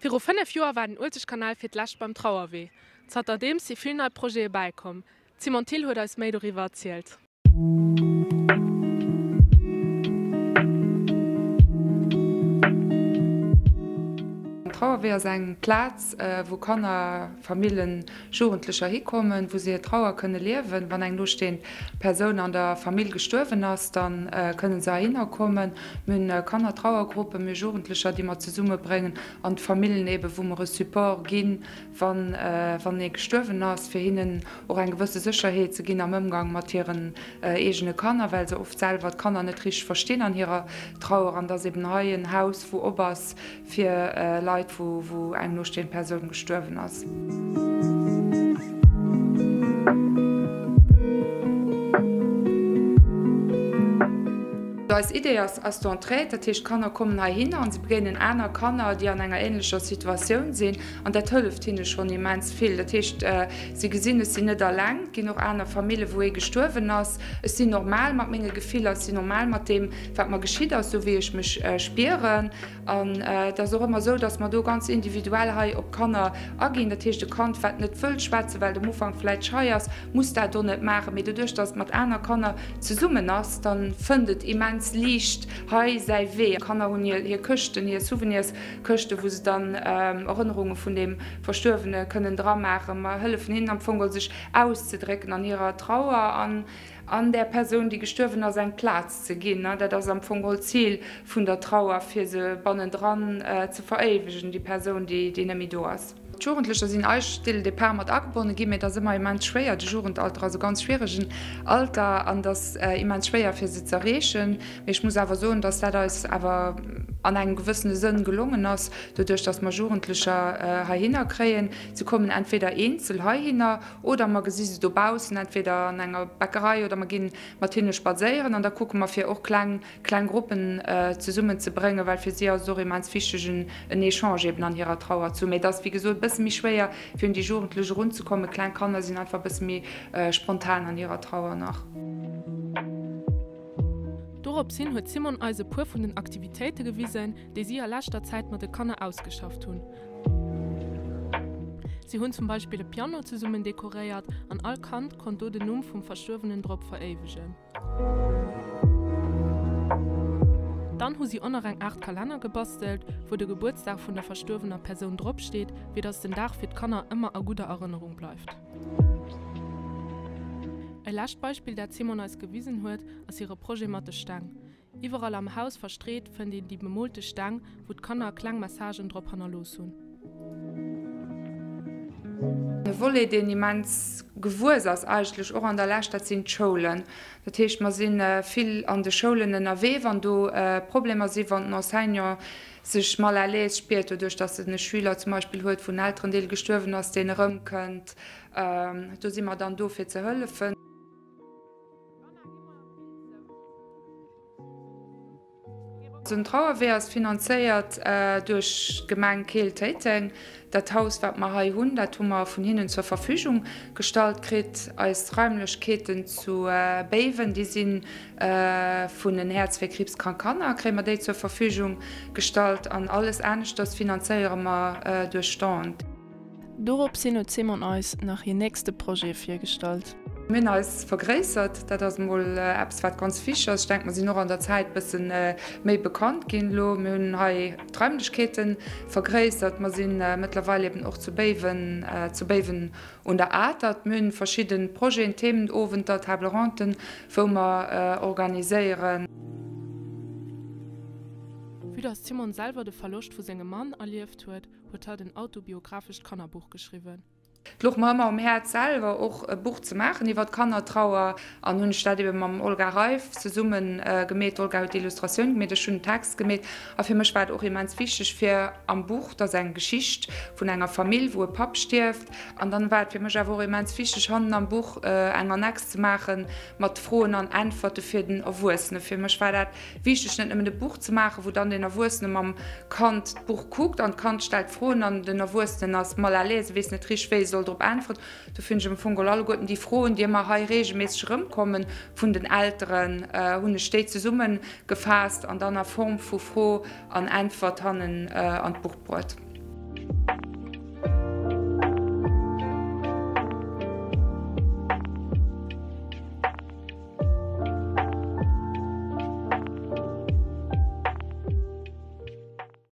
Viru 5 Joer war den Uelzechtkanal fir d'lescht beim Trauerwee. Zanterdeems si vill nei Projete bäikomm. D'Simone Thill huet eis méi doriwwer erzielt. Den Trauerwee ass eng Plaz, wou Kanner, Famillen, Jugendlecher hikommen, wou se hir Trauer kënne liewen. Wann eng nostehend Persoun an der Famill gestuerwen ass, da kënne se heihinner kommen. Mir hunn Kannertrauergruppen, mir hu Jugendlecher, déi mer zesummebréngen an d'Famillen eeben, wou mer e Support ginn, wann ee gestuerwen ass, fir hinnen och eng gewësse Sécherheet ze ginn am Ëmgang mat hiren eegene Kanner, well se oft selwer d'Kanner net richteg verstinn an hirer Trauer. An et ass eben hei en Haus, wou op ass fir Leit, wou eng nostehend Persoun gestuerwen ass. Eis Idee ass ass d'Entraide, dat heescht d'Kanner kommen heihinner an se begéinen aner Kanner, déi an enger änlecher Situatioun sinn an dat hëlleft hinne schonn immens vill. Dat heescht, si gesinn, ech sinn net alleng, et ginn och aner Famille wou ee gestuerwen ass, ech sinn normal mat menge Gefiller, ech sinn normal mat deem wat mer geschitt ass, sou wéi ech mech spieren. An et ass och ëmmer esou, dass mer do ganz individuell hei op d'Kanner aginn. Dat heescht, e Kand, wat net wëllt schwätzen, well et am Ufank vläicht schei ass, muss dat och net maachen. Mee doduerch, dass et mat aner Kanner zesummen ass, da fënnt et immens liicht hei säi Wee. D'Kanner hunn hir Këschten, hir Souvenirskëschten, wou se dann Erënnerunge vun deem Verstuerwene kënnen dramaachen. Mer hëllefen hinnen am Fong geholl, sech auszedrécken an hirer Trauer an An där Persoun, déi gestuerwen ass, eng Plaz ze ginn. Dat ass am Fong geholl d'Zil vun der Trauer, fir se bannendran ze veréiwegen, déi Persoun, déi net méi do ass. D'Jugendlecher sinn eigentlech dès le départ mat agebonne ginn, mee et ass ëmmer immens schwéier. De Jugendalter ass e ganz schwieregen Alter an et ass immens schwéier, fir se z'erreechen. Mee ech muss awer soen, dass dat eis awer an engem gewëssene Sënn gelongen ass, doduerch dass mer Jugendlecher heihinner kréien. Se kommen entweder eenzel heihinner Oder mer gesi se dobaussen, entweder an enger Bäckerei oder mer gi mat hinne spadséieren an da kucke mer fir och kleng, kleng Gruppen zesummen ze bréngen, well fir si ass et och immens wichteg en Echange eben an hirer Trauer ze hunn. Mee et ass wéi gesot e bësse méi schwéier fir un déi Jugendlech erunzekommen. Kleng Kanner sinn einfach e bësse méi spontan an hirer Trauer nach. Dorops hin huet d'Simone eis e puer vun den Aktivitéite gewisen, déi si a leschter Zäit mat de Kanner ausgeschafft hunn. Si hunn zum Beispill e Piano zesummen dekoréiert an all Kand konnt do den Numm vum Verstuerwenen drop veréiwegen. Dann hu si och nach eng Aart Kalenner gebastelt, wou de Gebuertsdag vun der verstuerwener Persoun drop steet, fir dass den Dag fir d'Kanner ëmmer a gudder Erënnerung bleift. E lescht Beispill, dat d'Simone eis gewisen huet, ass hire Projet mat de Steng. Iwwerall am Haus verstreet fënnt een déi bemoolte Steng, wou d'Kanner kleng Messagen drop hannerlooss hunn. E Volet, deen immens gewuess ass eigentlech och an der Lescht, dat sinn d'Schoulen. Dat heescht, mer si vill an de Schoulen ënnerwee, wann do Problemer sinn, wann den Enseignant sech mal à l'aise spiert, doduerch datt en e Schüler zum Beispill huet, wou en Elterendeel gestuerwen ass, deen erëmkënnt. Do si mer dann do fir ze hëllefen. Den Trauerwee ass finanzéiert duerch d'Gemeng Keel-Téiteng. Dat Haus, wat mer hei hunn, dat hu mer vun hinnen zur Verfügung gestallt kritt. Eis Raimlechkeeten zu Béiwen, déi si vun En Häerz fir kriibskrank Kanner, kréie mer déi zur Verfügung gestallt. An alles aneschters finanzéiere mer duerch Donen. Dorops hin huet d'Simone eis nach hir nächste Projet virgestallt. Mir hunn eis vergréissert, dat ass emol eppes wat ganz wichteg ass. Ech denken, mer sinn och an der Zäit e bësse méi bekannt ginn elo. Mir hunn hei d'Raimlechkeete vergréissert. Mer si mëttlerweil eben och zu Béiwen, zu Béiwen un der Atert. Mir hunn verschidde Projeten, Themenowenter, Table Ronden, wou mer organiséieren. Vue dass d'Simone selwer de Verloscht vu sengem Mann erlieft huet, huet hatt en autobiographescht Kannerbuch geschriwwen. Et louch mer ëmmer um Häerz selwer och e Buch ze maachen iwwer d'Kannertrauer an hunn ech dat ebe mam Olga Reiff zesumme gemeet. D'Olga huet d'Illustratioun gemeet, ech hunn den Text gemeet a fir mech war et och immens wichteg fir am Buch, et ass eng Geschicht vun enger Famill wou e Papp stierft an dann war et fir mech awer och immens wichteg hannen am Buch eng Annex ze maache mat Froen an Äntwerte fir den Erwuessene. Fir mech war dat Wichteg net nëmmen e Buch ze maachen, wou dann den Erwuessene mam Kand d'Buch kuckt an d'Kand stellt Froen an den Erwuessenen ass mal à l'aise, weess net richteg wéi e soll drop äntweren. Dofir hunn ech am Fong geholl alleguerten déi Froen, déi ëmmer hei reegelméisseg erëmkommen vun den Elteren, hunn ech déi zesummegefaasst an dann a Form vu Fro an Äntwert hannen an d'Buch bruet.